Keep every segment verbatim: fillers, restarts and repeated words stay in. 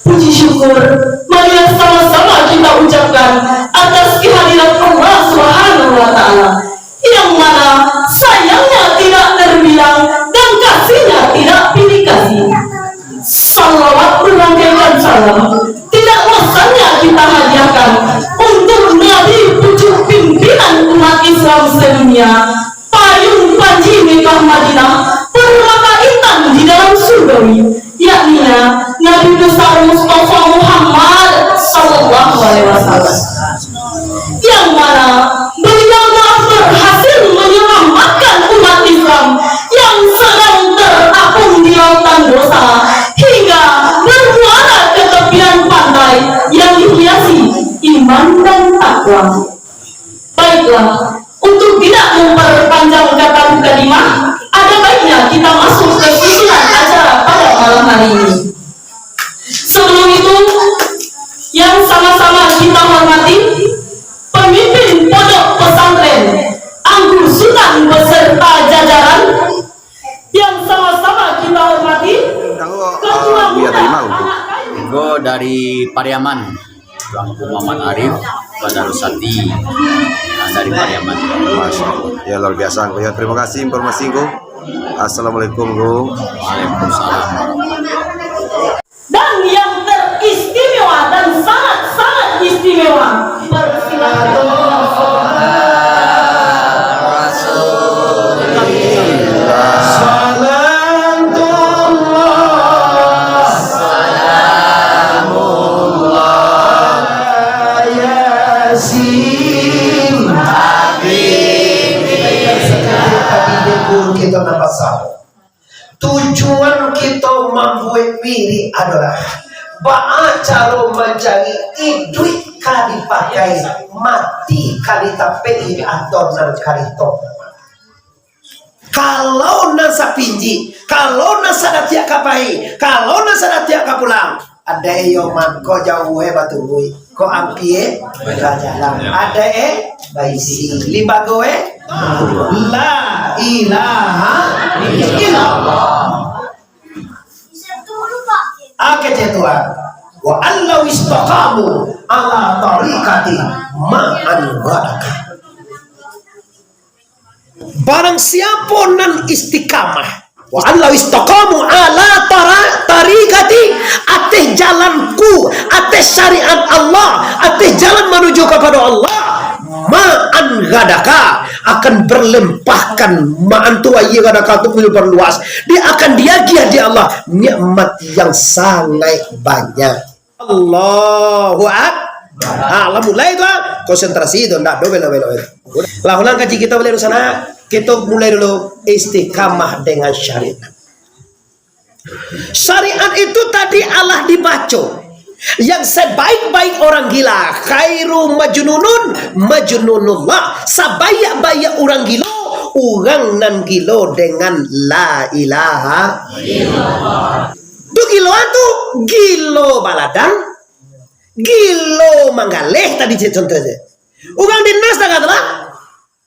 Puji syukur marilah sama-sama kita ucapkan atas kehadiran Allah Subhanahu wa Ta'ala, yang mana sayangnya tidak terbilang dan kasihnya tidak pilih kasih. Salawat berangkaikan salam tidak bosannya kita hadiahkan untuk Nabi pucuk pimpinan umat Islam sedunia, payung panji Mekah Madinah, permata intan di dalam surgawi, yakninya Nabi besar Mustafa Muhammad sallallahu alaihi wasallam, yang mana beliau telah berhasil menyelamatkan umat Islam yang sedang terapung di lautan dosa hingga bermuara ke tepian pantai yang dihiasi iman dan takwa. Baiklah, untuk tidak memperpanjang kata mukadimah, ada baiknya kita masuk ke susunan acara pada malam hari ini. Sebelum itu, yang sama-sama kita hormati, pemimpin Pondok Pesantren Anggur Sutan beserta jajaran, yang sama-sama kita hormati, Ketua Muda Anak Kayu. Go dari Pariaman. Tuanku Muhammad Arif Badarusati, ah, dari Pariaman. Masya Allah. Ya, luar biasa, Ngku. Ya, terima kasih informasi, Ngku. Assalamualaikum, Ngku. Waalaikumsalam. Dan yang teristimewa dan sangat-sangat istimewa, persilakan. Salamullah, salamullah, Yasin, Habib. Seperti tadi di guru kita nampak sama. Tujuan kita mambuek wirid adolah baa caro mancari iduik ka dipakai, mati ka ditapek-i, atau nan ka ditolak. Kalau nan sapinjik, kalau nan sadatiak ka pai, kalau nan sadatiak ka pulang, adaik yo mangko jauah batuluik, ko ampia bajalan. Adaik baisi, limbago eh, la ilaha illallah. Oke, cek Tuhan. Wa allau istaqamu ala tariqati ma'an ghadaka. Barang siapo nan istiqamah, wa allau istaqamu ala tara-, tariqati, ateh jalanku, ateh syariat Allah, ateh jalan manuju kapado Allah, ma'an ghadaka, akan berlimpahkan, ma'an tu aia ghadaka tu diperluas, dia akan diagiah di Allah nikmat yang sangat banyak. Allahu Akbar. Ah, lah mulai tu, ah. Konsentrasi tu, ndak do belok-belok. Lah, ulang kaji kita baliak dulu sana. Kita mulai dulu istiqamah dengan syariat. Syariat itu tadi alah dibaco. Yang sebaik-baik orang gila, khairu majnunun, majnunullah. Sabaiak-baiak urang gilo, urang nan gilo dengan la ilaha illallah. Tu gilo tu, gilo baladang, gilo manggaleh tadi cek contoh je. Urang dinas dah kata lah.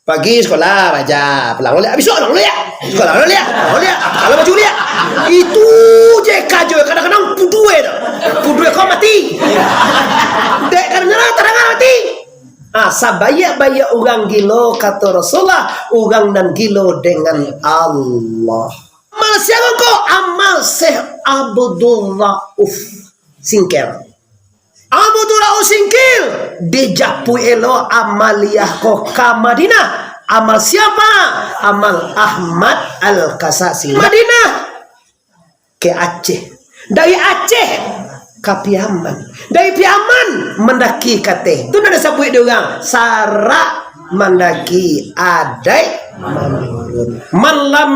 Pagi sekolah baca, pulang baliak. Bisuak pulang baliak. Sekolah pulang baliak, pulang baliak. Kalau baju baliak. Itu je kajo, kadang-kadang pudue tu. Pudue kau mati. Dek, kadang-kadang tadangar mati. Ah, sabaiak-baiak urang gilo, kata Rasulullah, urang nan gilo dengan Allah. Amal siapa ko? Amal Syekh Abdul Rauf Singkil. Abdul Rauf Singkil, dijapuik elo amaliah ko ka Madinah. Amal siapa? Amal Ahmad Al-Kasasi. Madinah ke Aceh. Dari Aceh ka Piaman. Dari Piaman mandaki ka ateh. Tu nan disabuik dek urang sarak mandaki adaik manurun. Malam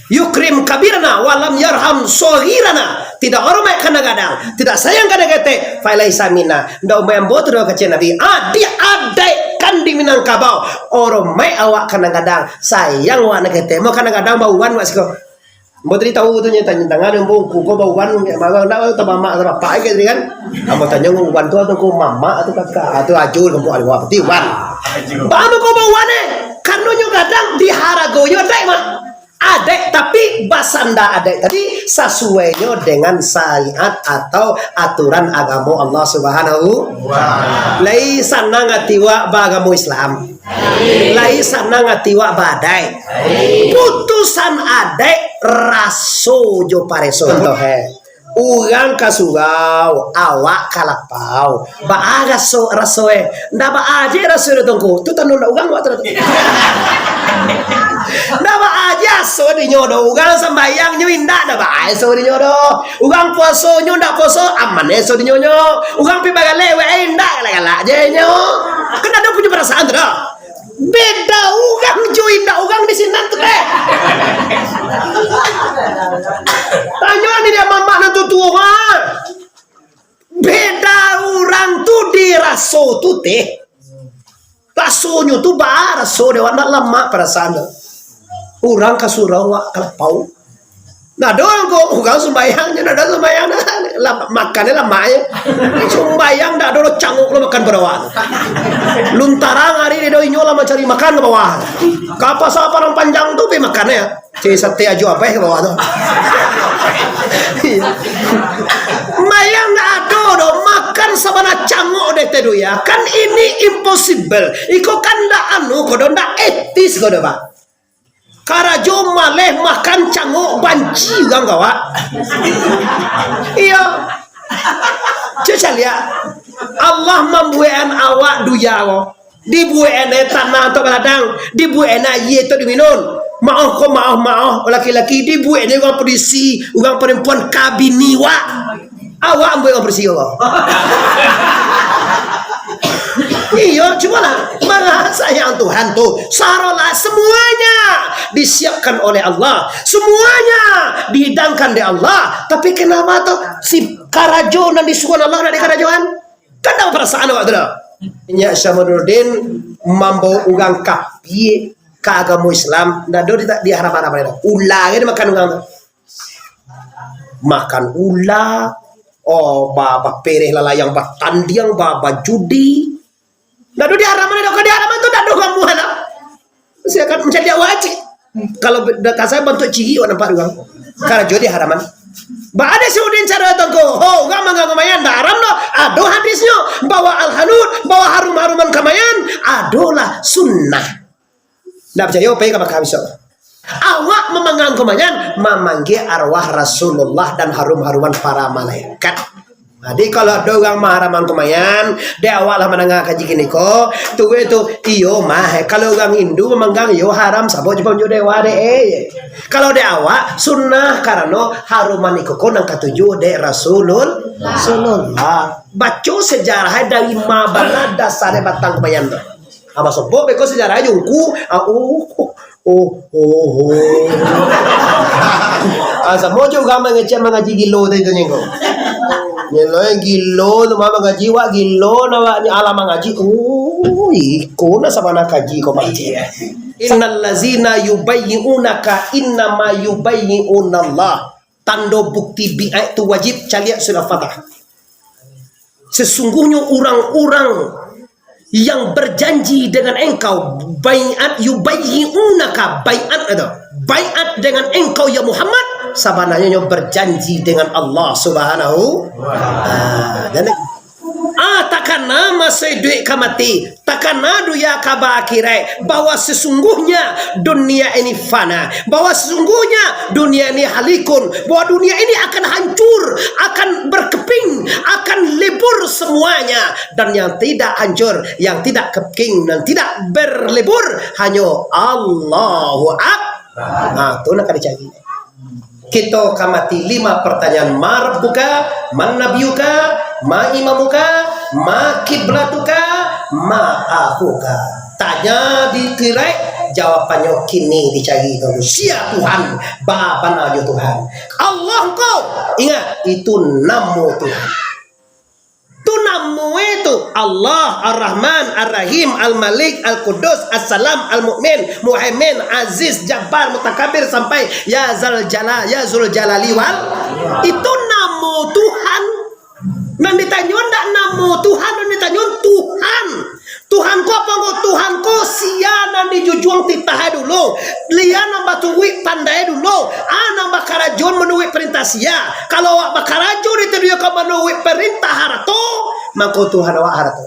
yukrim kabirana, walam yarham sohirana. Tidak hormat ka nan gadang, tidak sayang ka nan ketek. Falaisa minna. Ndak umaik ambo tu doh kecek Nabi. Adi adaik kan di Minangkabau. Hormat awak ka nan gadang, sayang awak nan ketek. Mau ka nan gadang bauan wak siko. Ambo tadi tahu tu nyo tanya tangan ambo kuko bauan marang ndak tabamak tabapak kan tadi kan. Ambo tanyo uban tu atau ko mamak atau kakak atau ajo di kampuang awak peti uban. Ba ambo ko bauan eh. Karano nyo gadang diharago yo adaik mah. adaik, tapi basanda adaik tadi sasuainyo dengan syariat atau aturan agamo Allah Subhanahu. Lai sanang ati wak baagamo Islam. Lai sanang ati wak baadaik. Putusan adaik raso jo pareso. Contoh, eh. Urang ka surau, awak ka lapau. Baa raso, raso, eh? Ndak baa je raso dek Tuangku. Tu tando ndak urang awak tu. Ndak baa je raso dinyo doh. Urang sambayang nyo indak, ndak baa raso dinyo doh. Urang puaso nyo ndak puaso, aman raso dinyo nyo. Urang pi bagalek, weh, indak galak-galak je nyo. Kan ado punyo parasaan tu doh. Beda urang jo indak urang di sinan tu, eh. Tanyo ni dek mamak nan tuo-tuo, ha. Beda urang tu di raso tu, teh. Rasonyo tu baa raso dek awak, ndak lamak parasaan tu. Urang ka surau, awak ka lapau. Nah, doh ko, urang sumbayang, nyo ndak ado sumbayang, nah. Lah, makannyo lamak, eh. Sumbayang ndak ado lo cangok lo makan barawa. Luntarang ari dek inyo lah mancari makan ka bawah. Ka Pasa Padang Panjang tu pi makan, ya. Cari sate ajo abah ka bawah tu. Iya. Sumbayang ndak ado doh, makan sabana cangok dek teh doh, ya. Kan ini impossible. Iko kan ndak anu ko doh, ndak etis ko doh, Pak. Karajo maleh makan cangok, banci urang ka awak. Iyo. Cubo caliak. Allah mambuekan awak dunia ko. Dibuekan e tanah tu baladang, dibuekan e aia tu diminum. Maoh ko maoh, maoh, laki-laki, dibuekan e urang padusi, urang parampuan ka bini wak. Awak ambo yang bersiul. Iyo, cubolah. Maha Sayang Tuhan tu. Sarolah semuanya disiapkan oleh Allah. Semuanya dihidangkan dek Allah. Tapi kenapa tu si karajo nan disuruah Allah nak dikarajoan? Kan dak parasaan awak tu dah. Nyak Syamaruddin mambawa urang kafir ka agamo Islam. Ndak ado di, di haram-haram dah. Ula kan dimakan urang tu. Makan ula, oh, ba-, bapereh lalayang, batandiang, ba-, bajudi. Ndak ado di haram, ndak ado di haram tu, ndak ado gamuan lah. Saya kan mencari awak cik. Kalau be-, dak kasar bantuak ciri awak nampak urang. Karajo di haraman. Ba ado si Udin cara tu ko. Ho, urang manggang kamayan, ndak haram doh. Ado hadisnyo, bawa alhanud, bawa harum-haruman kamayan, adolah sunnah. Ndak picayo, pai ka Makkah bisuak. Awak mamanggang kamayan, mamanggia arwah Rasulullah dan harum-haruman para malaikat. Jadi, kalau ado urang maharaman kamayan, dek awak lah mandanga kaji kini ko, tu, tu, iyo mah, kalau urang Hindu mamanggang, iyo haram, sabab juo manjua dewa dek, eh. Kalau dek awak, sunnah, karano haruman iko ko nan katuju dek Rasulul-, Rasulullah. Baco sejarah dari ma bana dasar dek batang kamayan tu. Ah, basobok beko sejarah jungku. Ah, oh, oh, oh, oh, oh. Ah, samo jo urang mangecek mangaji gilo tadi tu, nyengko. Nyelo gilo tu mah mangaji, wak gilo nah, wak ni alah mangaji. Oh, iko nah sabana kaji ko mah. Innal lazina yubayyi'unaka innama yubayyi'unallah. Tando bukti baiat tu wajib, caliak surah Fatah. Sesungguhnya orang-orang yang berjanji dengan engkau, baiat, yubayyi'unaka, baiat itu. Baiat dengan engkau, ya Muhammad, sabananyo nyo berjanji dengan Allah Subhanahu wa Ta'ala. Ah, takana maso iduik ka mati, takana dunia ka ba akhirat, bahwa sesungguhnya dunia ini fana, bahwa sesungguhnya dunia ini halikun, bahwa dunia ini akan hancur, akan berkeping, akan lebur semuanya, dan yang tidak hancur, yang tidak keping, dan tidak berlebur, hanyo Allahu Akbar. Ha, tu nak ka dicari. Kito ka mati lima pertanyaan, ma rabbuka, man nabiyuka, ma imamuka, ma kiblatuka, ma akhuka. Tanya di akhirat, jawabannyo kini dicari tu. Sia Tuhan, ba bana jo Tuhan. Allah ko, ingat, itu namo Tuhan. Tu namo e tu, Allah, Ar-Rahman, Ar-Rahim, Al-Malik, Al-Quddus, As-Salam, Al-Mu'min, Muhaimin, Aziz, Jabbar, Mutakabir, sampai Ya Zal Jalal, Ya Zul Jalali wal. Itu namo Tuhan. Nan ditanyo ndak namo Tuhan, nan ditanyo Tuhan. Tuhan ko apo ko? Tuhan ko sia nan dijujuang titah dulu. Sia nan baturuik pandai sia. Kalau awak bakarajo di dunia ko manuruik parintah harato, mako Tuhan awak harato.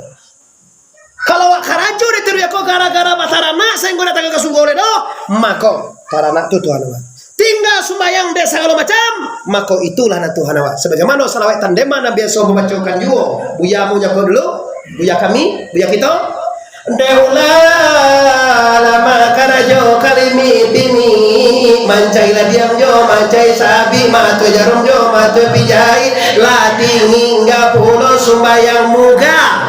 Kalau awak karajo di dunia ko gara-gara bataranak sainggo indak tagak ka surgo lai doh, mako taranak tu Tuhan awak. Tingga sumbayang dek sagalo macam, mako itulah nan Tuhan awak. Sabagaimano salawat tandema nan biaso mambacokan juo, Buya mangucapkan dulu, Buya kami, Buya kito. Dek ulah lama karajo kalimi-timi, mancari ladiang jo mancari sabik, matuai jarum jo matuai pijai, lah tingga pulo sumbayang muga.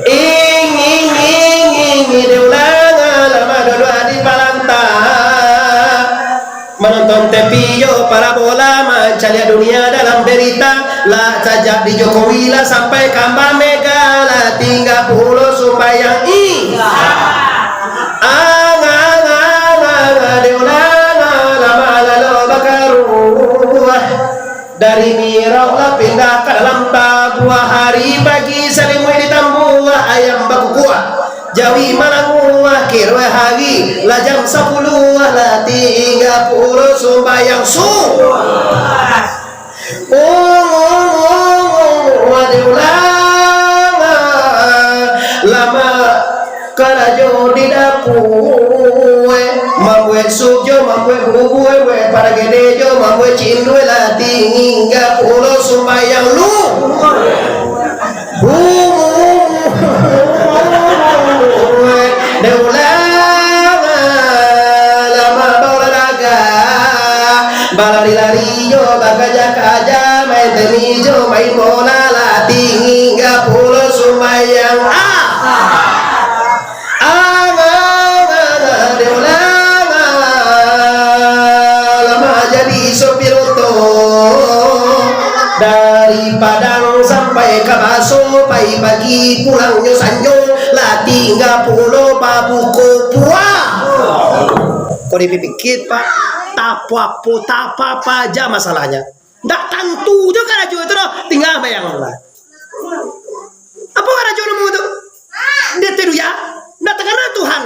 Ing, ing, ing, ing, dek ulah lama duduak di palanta. Manonton T V yo parabola, mancaliak dunia dalam berita. Lah sajak di Jokowi lah sampai ka Mbak Mega, lah tingga pulo sumbayang i. Ang, ang, ang, ang, dek ulah lama lalu bakaruah. Dari mirau lah pindah ka dalam tabuah, hari pagi salimuik ditambuah, ayam bakukuak. Jawi malanguah, kiruah hari lah jam sapuluah, lah tingga pulo sumbayang subuah. Dek ulah lama karajo di dapua, mambuek sup jo mambuek bubua, buek paragede jo mambuek cindua, lah tingga pulo sumbayang lu. Dek ulah lama baolahraga, balari-lari jo bakaja-kaja, main tenis jo main bola, lah tingga pulo sumbayang. Ah. Dek ulah lama jadi sopir oto. Dari Padang sampai ka Baso, pai pagi pulangnyo sanjo, lah tingga pulo babuko puah. Kok dipikir, Pak, tak apa-apa, tak apa-apa aja masalahnyo. Ndak tantu jo karajo itu doh, tingga bayang lah. Apa karajo namo tu? Ndak taduya, ndak takana Tuhan,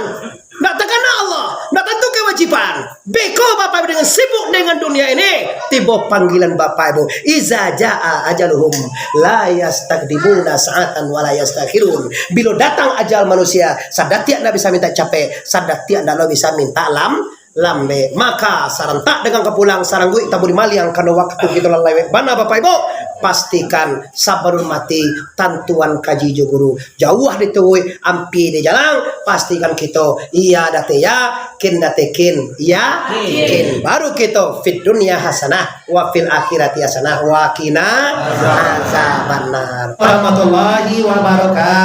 ndak takana Allah, ndak tantu kewajiban. Beko Bapak dengan sibuk dengan dunia ini, tibo panggilan Bapak Ibu. Iza jaa ajaluhum, la yastaqdimuna sa'atan wa la yastakhirun. Bilo datang ajal manusia, sadatiak ndak bisa minta capek, sadatiak ndak lo bisa minta lam, lambek. Maka, sarantak dengan kapulang, sarangguik tabuli maliang, karano wakatu kito lah lewek bana, Bapak Ibu. Pastikan sabalun mati, tantuan kaji jo guru. Jauah di tuwuih, ampia di jalang, pastikan kito, iya date iya, kin date kin, iya, kin. Baru kito, fid dunya hasanah, wa fil akhirati hasanah, wa qina azabannar. Warahmatullahi wabarakatuh.